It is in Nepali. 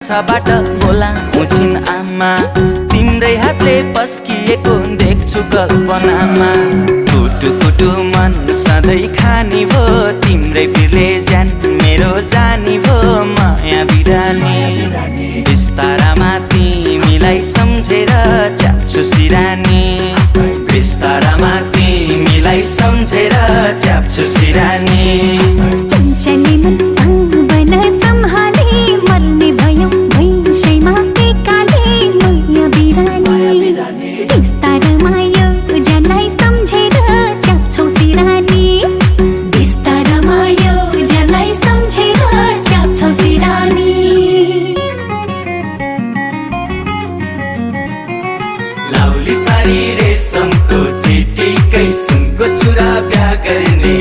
माछाबाट बोला उछिन आमा तिम्रै हातले पस्किएको देख्छु कल्पनामा कुटु कुटु मन सधैँ खानी भो तिम्रै बिरले ज्यान मेरो जानी भो माया बिरानी बिस्तारामा तिमीलाई सम्झेर च्याप्छु सिरानी बिस्तारामा तिमीलाई सम्झेर च्याप्छु सिरानी चञ्चली मन बन सम्हाले मर्ने भयो भैँसैमा एकाले माया बिरानी बिस्तारमा यो जनलाई सम्झेर च्याप्छौ सिरानी बिस्तारमा यो जनलाई सम्झेर च्याप्छौ सिरानी लाउली सारी रेशमको चिटिकै सुनको चुरा बिहा गर्ने